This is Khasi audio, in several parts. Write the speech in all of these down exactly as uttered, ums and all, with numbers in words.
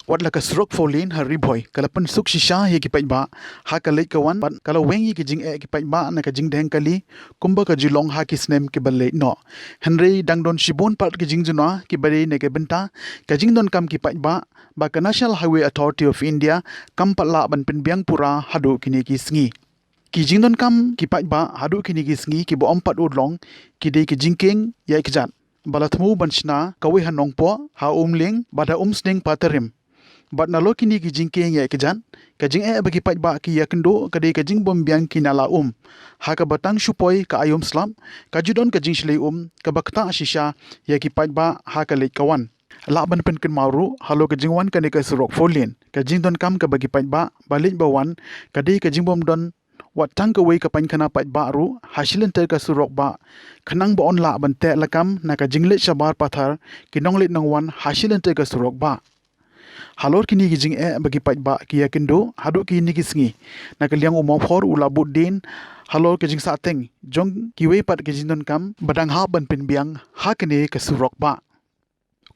Wat la ka surok four lane ha Ri Bhoi ka la pynsuk shisha ïa ki paidbah ha ka leit ka wan bad ka la weng ïa ki jingeh ki paidbah na ka jingdheng kali kumba ka ju long ha ki snem kiba leit noh. Hynrei dang don shibun pat ki jingduna kiba dei na ka bynta ka jingdonkam ki paidbah ba ka National Highway Authority of India kam pat lah ban pynbiang pura haduh kine ki sngi. Ki jingdonkam ki paidbah haduh kine ki sngi kiba ym pat urlong ki dei ki jingkieng ïaid kjat ba la thmu ban shna kawei ha Nongpoh, ha Umling bad ha Umsning Patarim. Bad nalor kine ki jingkieng ïaid kjat, ka jingeh ba ki paidbah ki ïakynduh ka dei ka jingbymbiang ki nala um, ha kaba tang shu poi ka aïom slap ka ju don ka jingshlei um kaba ktah shisha ïa ki paidbah ha ka leit ka wan. Lah ban pynkynmaw ruh halor ka jingwan kane ka surok four lane, ka jingdonkam kaba ki paidbah ba leit ba wan ka dei ka jingbymdon wat tang kawei ka painkhana paidbah ruh ha shilynter ka surok bah, khnang ba yn lah ban teh lakam na ka jingleit shabar pathar ki nongleit nongwan ha shilynter ka surok bah. Halor kine ki jingeh ba ki paidbah ki ïakynduh haduh kine ki sngi, na ka liang u mawphor u la bud dien halor ka jingsahteng jong kiwei pat ki jingdonkam ba dang hap ban pynbiang ha kane ka surok bah.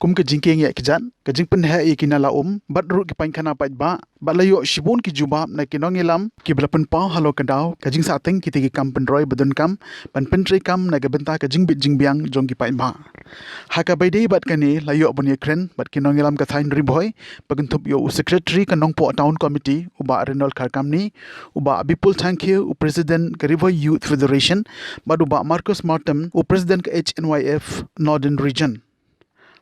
Kum ka jingkieng ïaid kjat, ka jingpynheh ïa ki nala um bad ruh ki painkhana paidbah, bad la ïoh shibun ki jubab na ki nongïalam kiba la pynpaw halor ka daw ka jingsahteng kita ki kam pynroi ba donkam ban pyntreikam na ka bynta ka jingbit jingbiang jong ki paidbah. Ha kaba ïadei bad kane, la ïoh ban ïakren bad ki nongïalam ka thaiñ Ri Bhoi ba kynthup ïa u Secretary ka Nongpoh Town Committee u Bah Reynold Kharkamni, u Bah Bipul Thangkhiew u President ka Ri Bhoi Youth Federation, bad u Bah Marcus Martem u President ka H N Y F Northern Region.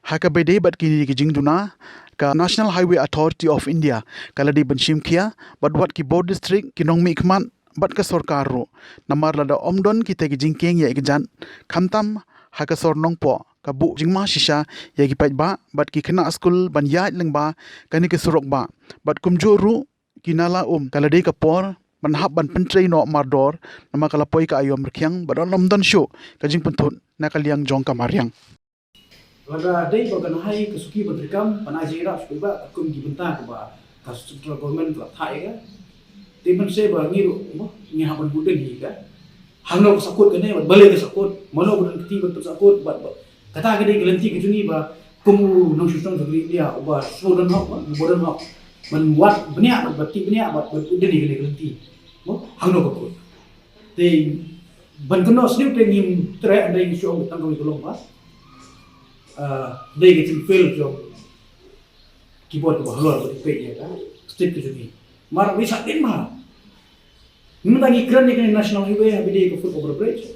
Ha kaba ïadei bad kine ki jingduna, ka National Highway Authority of India ka la dei ban shim khia bad wat ki bor district, ki nongmihkhmat bad ka sorkar ruh, namar lada ym don kita ki jingkieng ïaid kjat, khamtam ha ka sor Nongpoh, ka buh jingma shisha ïa ki paidbah bad ki khynnah skul ban ïaid lyngba kane ka surok bah, bad kumjuh ruh ki nala um, ka la dei ka por ban hap ban pyntrei noh mardor, namar ka la poi ka aïom rkhiang bad ym don shuh ka jingpynthut na ka liang jong ka mariang. Lada dei ba kan hai ka suki ban treikam ban ai jingïarap sha ki paidbah kum ki bynta kaba ka central government ka la thah ïa ka. Te mynshwa ba ngi ruh mo ngi hap ban bud dien ïa ka. Hangno ka sahkut kane bad balei ka sahkut, mano ba don kti ban pynsahkut bad, bad kata ka dei ka lynti ka jong ngi ba kum u nongshong shnong jong ka ri India uba shu don hok, uba don hok ban wad bniah bad, bad tih bniah bad, bad bud dien ïa ka lynti. Mo hangno ka kut. Te ban kynnoh sniew te ngim treh, hynrei ngi shu ong tang kawei ka long ba, ah, dei ka jingfail jong ki bor kiba halor ba ki peit ïa ka state ka jong ngi. Mar ba i sah dien ba mynta ngi kren ïa ka National Highway, ha ba dei ka foot over bridge.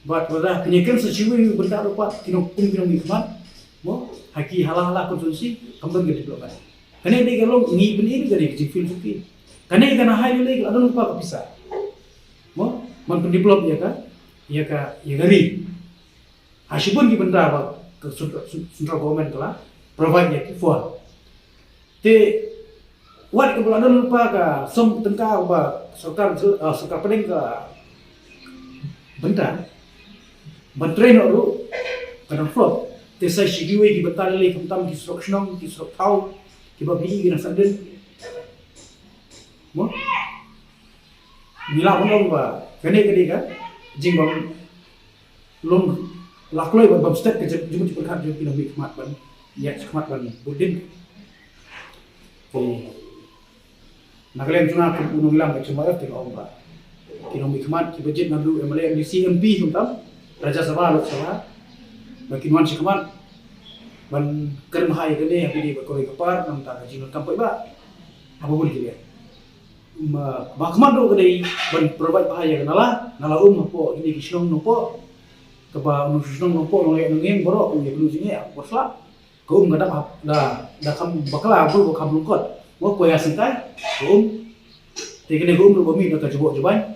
Bad lada ngi kren sa shuwa bynta ruh pat ki nong, kum ki nongmihkhmat mo ha ki hala hala constituency kam don ka development. Kane dei ka long ngi pyni ka dei ka jingfail jong ki. Kane ka na hai lei ka la don lypa ka pisa mo ban pyndevelop ïa ka, ïa ka, ïa ka ri. Ha shibun ki bynta ba ka central, central government ka la provide ïa ki fund. Te wat kaba la don lypa ka sum tyngka ba sorkar jylla, ah, sorkar pdeng ka bynta ban trei noh ruh ka dang flop. Te sa shi kiwei ki bynta lei lei khamtam ki surok shnong, ki surok thaw, kiba phi i ki dang sah dien. Mo? Ngi lah ban ong ba kane ka dei ka jingbym long la kloi ban bam stet ka jingmut jingpyrkhat jong ki nongmihkhmat ban ïa khmat ban bud dien. Te na ka liang jong nga kum u nongïalam ka H M Y F te nga ong ba ki nongmihkhmat kiba jied naduh M L A, M D C, M P, khamtam Rajya Sabha, Lok Sabha, ba kin wan sha khmat ban kren bha ïa kane ha kine ba kawei ka par namar ka jingdonkam paidbah haba bun ki liang. Ma, ba khmat ruh ka dei ban provide bha ïa ka nala, nala um hapoh kine ki shnong Nongpoh. Kaba u nongshong shnong Nongpoh, Nongïaid Nongïeng baroh u ïakynduh jingeh ha ka por slap. Ka um ka dap hap da, da kham bakla, bun ba kham lyngkot. Mo, ko ïa sengkai ka um. Te kane ka um ruh ba mih da ka jubok jubain.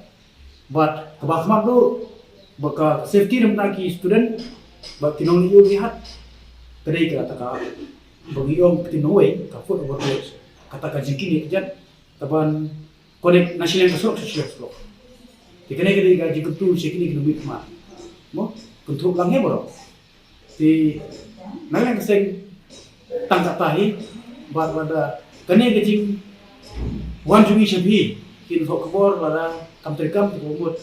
Bad kaba khmat ruh ba ka safety na bynta ki student bad ki nongleit ïew ki hat. Ka dei kata ka ba ngi ong ka ktien nongwei ka foot over bridge, kata ka jingkieng ïaid kjat kaban connect na shiliang ka surok sha shiliang ka surok. Te kane ka dei ka jingkyntu sha kine ki nongmihkhmat. Mo, kynthup lang ïa baroh. Te na liang ka seng tang kata hi, bad lada kane ka jingwan jong ngi sha phi, kin thoh khubor lada kam treikam te ka mut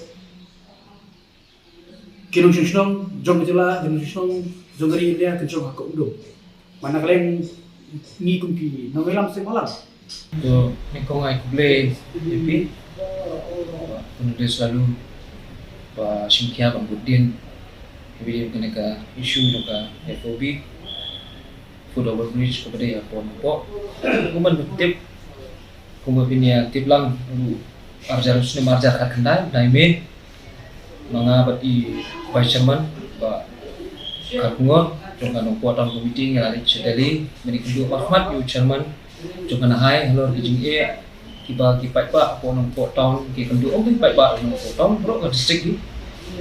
ki nongshong shnong jong ka jylla, ki nongshong shnong jong ka ri India kin shong ha ka umdum. Bad na ka liang Ngi kum ki nongïalam seng malan. To, nyngkong ai khublei ïa phi. Khublei selalu ba shim khia ban bud dien ïa phi ïa kane ka issue jong ka F O B, foot over bridge kaba dei hapoh Nongpoh. Kumba phi tip, kumba phi ïa tip lang ruh, arjar snem arjar khatkhyndai, nine May, ma nga bad i Vice Chairman Bah Kharkongor jong ka Nongpoh Town Committee ngi la leit sha Delhi ban ïakynduh markhmat ïa u Chairman jong ka Nahai halor ki jingeh kiba ki paidbah hapoh Nongpoh Town ki kynduh, ym dei paidbah Nongpoh Town, baroh ka district hi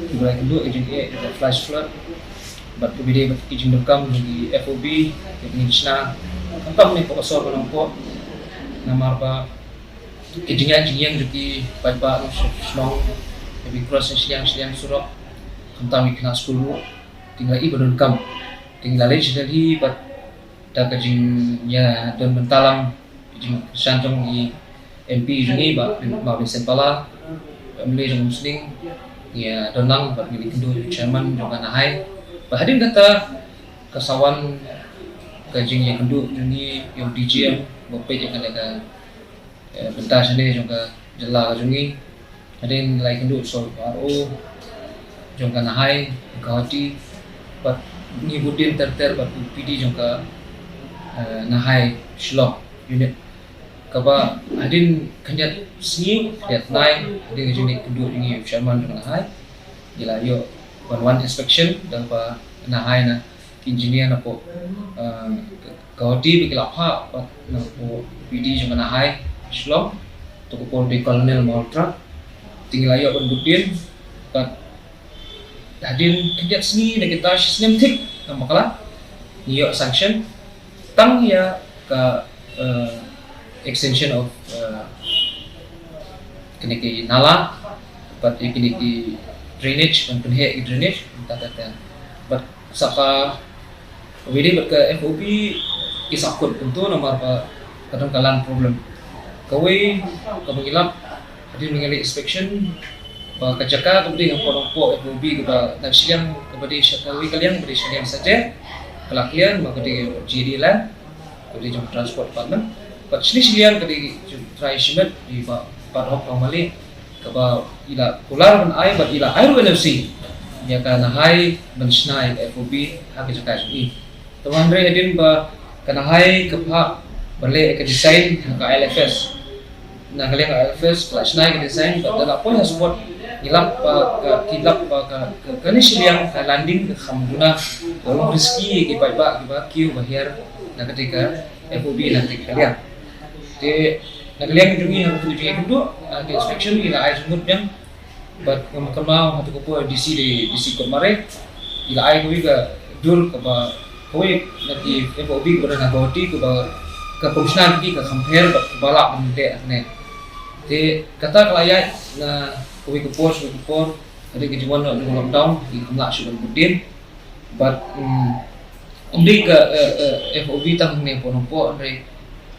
kiba la kynduh ki jingeh jong ka flash flood bad kaba dei bad ki jingdonkam jong ki F O B kiba ngin shna khamtam ne hapoh ka sor ka Nongpoh, namar ba ki jingïaid jingïeng jong ki paidbah shnong, ïa ki cross shiliang shiliang surok, khamtam ïa ki khynnah skul ruh, te ngi la ïoh ban donkam. Te ngi la leit sha Delhi bad da ka jingïadon bynta lang, ka jingkyrshan jong i M P jong ngi Bah, Bah Vincent Pala, M L A jong Umsning, ngi ïa don lang bad ngi la ïakynduh ïa u Chairman jong ka Nahai. Bad hadien kata ka sa wan ka jingïakynduh jong ngi ïa u D G M ba peit ïa kane ka eh, bynta shane jong ka jylla ka jong ngi. Hadien ngi la ïakynduh sa u R O jong ka Nahai, Guwahati, bad ngi bud dien ter ter bad u P D jong ka, eh, Nahai Shillong unit. Kaba hadien khyndiat sngi, khyndiat bnai, hadien ka jingïakynduh jong ngi u Chairman jong ka Nahai, ngi la ïoh ban wan inspection da kaba Nahai na ki engineer na hapoh, eh, Guwahati ba ki la phah bad na hapoh P D jong ka Nahai Shillong, to ka por dei Colonel Malhotra. Te ngi la ïoh ban bud dien bad hadien khyndiat sngi na kita shi snem thik na bakla ngi ïoh sanction tang ïa ka, eh, extension of, eh, kine ki nala bad ïa kine ki drainage, ban pynheh ki drainage, ta ta ta. Bad sa ka, kawei de bad ka F O B ki sahkut kumto namar ba ka don ka land problem. Kawei kaba ngi lap hadien ba ngi leit inspection ba ka jaka kaba dei hapoh Nongpoh F O B kaba dang shiliang kaba dei sha kawei ka liang kaba dei shiliang Saje, ka la clear ba ka dei G D land, kaba dei jong Transport Department. Bad shiliang shiliang ka dei jong trai shimet, i Bah Hok Pangmali, kaba i la kular ban ai bad i la ai ruh N O C ïa ka Nahai ban shna ïa ka F O B ha ka jaka jong i. Te hynrei hadien ba ka Nahai ka phah ban leh ïa ka design ha ka I L F S, na ka liang I L F S ka la shna ïa ka design bad da la poi ha spot ngi lap ba ka, ki lap ba ka, ka, kane shiliang ka landing ka kham duna, ka long risky ïa ki paidbah kiba kiew ba hiar na katei ka F O B na katei ka liang. Te na ka liang jong ngi ha katu ka jingïakynduh, ha ka inspection ngi la ai jingmut biang bad nga kynmaw ha katu ka por D C de, D C Kotmare, i la ai kawei ka dur kaba kawei na ki F O B kaba don ha Guwahati kaba ka commissioner ki ka compare bad kaba lah ban leh hangne. Te kata ka la ïaid na kawei ka por sha kawei ka por, hadien ka jingwan noh jong ka lockdown, ki kam lah shuh ban bud dien. Bad, mm, ym dei ka, eh, eh, F O B tang hangne hapoh Nongpoh, hynrei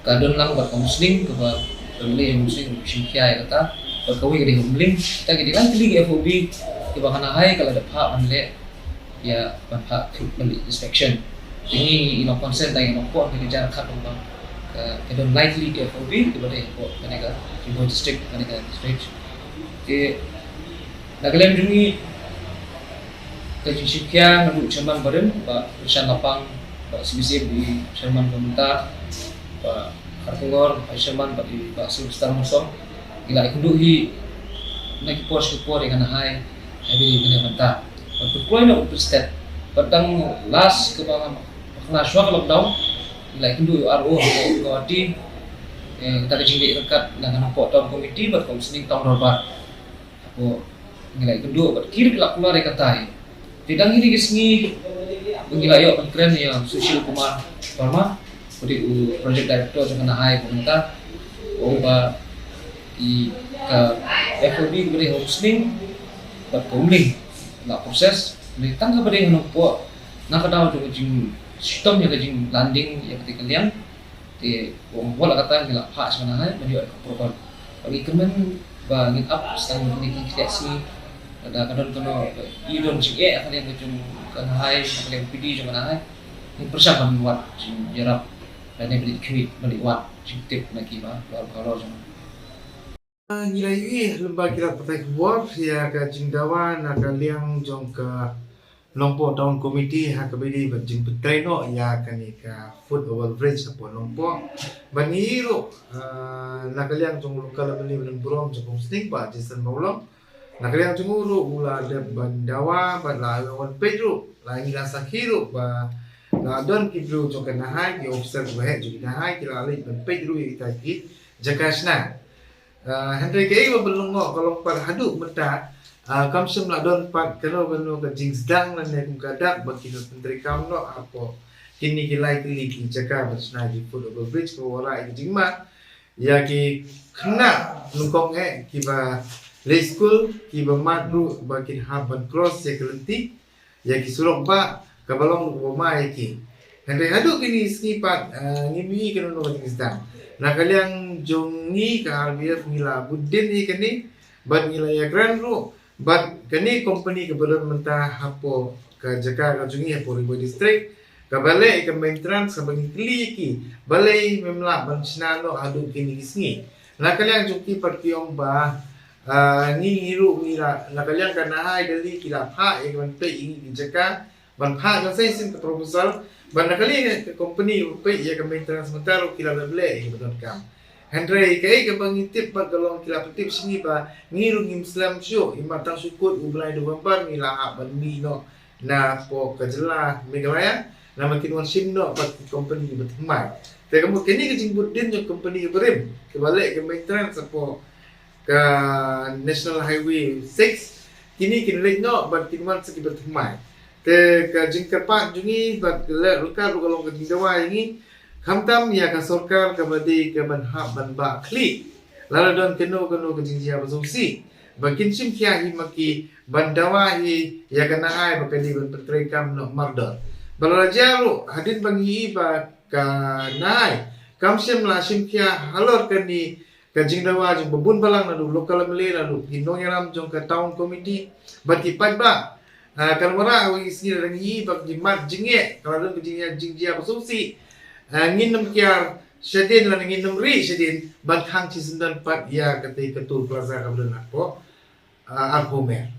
ka don lang bad ka Umsning, kaba ka Umsning ruh ka shim khia ïa kata. Bad kawei ka dei ha Umling, kita ki dei lai tylli ki F O B kiba ka Nahai ka la dep phah ban leh ïa ban phah ban leh inspection. Te ngi ngi long concern da ïa Nongpoh, ngi ka jar khat long ba ka, ka don lai tylli ki F O B kiba dei hapoh kane ka Ri Bhoi district, kane ka district. Te na ka liang jong ngi ka jingshim khia naduh chairman barim, Bah Roshan Lapang, Bah C B C, Bah chairman ba mynta, Bah Kharkongor, Bah chairman, bad i Bah Sylvester Mawsong. Ngi la ïakynduh hi na ki por sha ki por ïa ka Nahai ha kine ki bynta. Bad pynkloi na u Prestet. Bad tang last kaba nga bakla shuwa ka lockdown, ngi la ïakynduh ïa u R O ha Guwahati, eh, kata ka jingleit ryngkat na ka Nongpoh Town Committee bad ka Umsning Town Dorbar. Hapoh ngi la ïakynduh bad ki ruh ki la kular ïa katai. Te dang ine ki sngi ba ngi la ïoh ban kren ïa u Sushil Kumar Verma, u dei u project director jong ka Nahai ba mynta, u ong ba i ka F O B kaba dei ha Umsning bad ka Umling la process, hynrei tang kaba dei ha Nongpoh na ka daw jong ka jingshitom ïa ka jinglanding ïa katei ka liang. Te u ong ba la katta ngi la phah sha ka Nahai ban ïoh approval. Ba ngi kyrmen ba ngin ap tang kine ki khyndiat sngi. Lada ka don kano i don jingeh ha ka liang ka jong ka Nahai, ha ka liang P D jong ka Nahai, ngin pyrshang ban wad jingïarap. Kane ba leit khmih ba leit wad jingtip na ki ba ba ba lo jong. Ah, ngi la ïohi lem bad ki lad pathai khubor ïa ka jingdawa na ka liang jong ka Nongpoh Town Committee ha kaba ïadei bad jingpyntrei noh ïa kane ka foot overbridge hapoh Nongpoh. Bad ngi ruh, ah, na ka liang jong u local MLA ba donburom jong ka Umsning, Bah Jason Mawlong, na ka liang jong u ruh u la dep ban dawa bad la wan peit ruh, la ngi la sakhi ruh ba la don ki briew jong ka NHAI, ki officer kiba heh jong ka NHAI ki la leit ban peit ruh ïa kita ki jaka shna. Ah, hynrei kaei ba pynlong noh ka long pat haduh mynta, ah, kam shym la don pat kano kano ka jingsdang lane kum ka dak ba kin pyntreikam noh hapoh kine ki lai tylli ki jaka ban shna ki foot overbridge, ka wanrah ïa ka jingma ïa ki khynnah nyngkong eh kiba leit skul, kiba mad ruh ba kin hap ban cross ïa ka lynti, ïa ki surok bah kaba long ruh kaba ma ïa ki. Hynrei haduh kine ki sngi pat, ah, ngim ïohi kano kano ka jingsdang. Na ka liang jong ngi ka RBF ngi la bud dien ïa kane bad ngi la ïakren ruh bad kane company kaba don mynta hapoh ka jaka ka jong ngi hapoh Ri Bhoi District, kaba leh ïa ka maintenance, kaba ngi kylli ïa ki balei mem lah ban shna noh haduh kine ki sngi. Na ka liang jong ki pat ki ong ba, ah, ngi, ngi ruh ngi la, na ka liang ka NHAI Delhi ki la phah ïa ka ban peit ïa ngi ki jaka, ban phah, ban sa shisien ka proposal, bad na ka liang ka company ba peit ïa ka maintenance mynta ruh ki la leh ïa ka ba donkam. Hynrei kaei kaba ngi tip bad ka long ki la pyntip sha ngi ba ngi ruh ngim slem shuh, ïa ma tang shu kut u bnai November ngi la hap ban mih noh napoh ka jylla Meghalaya, namar kin wan shim noh bad ki company ba thymmai. Te ka mut kane ka jingbud dien jong ka company kaba rim, kaba leh ka maintenance hapoh ka National Highway six, kine kin leit noh bad kin wan sa kiba thymmai. Te ka jingkyrpad jong ngi bad ka leh ryngkat ruh ka long ka jingdawa ïa ngi, khamtam ïa ka sorkar kaba dei ka ban hap ban bah khlieh lada don kano kano ka jingjia ba sngewsih, ba kin shim khia hi ma ki ban dawa hi ïa ka NHAI ba ka dei ban pyntreikam noh mardor. Ba la jia ruh hadien ba ngi ïohi ba ka NHAI kam shym la shim khia halor kane ka jingdawa jong ba bun balang naduh local MLA, naduh ki nongïalam jong ka town committee bad ki paidbah. Ah, kan wanrah ha kine ki sngi lada ngi ïohi ba ki mat jingeh, ka la don ka jingeh, jingjia ba sngewsih, ah, ngin nym kiar shadien lane ngin nym rieh shadien ban khang shisyndon pat ïa katei ka toll plaza kaba don hapoh, ah, Arphew Mer.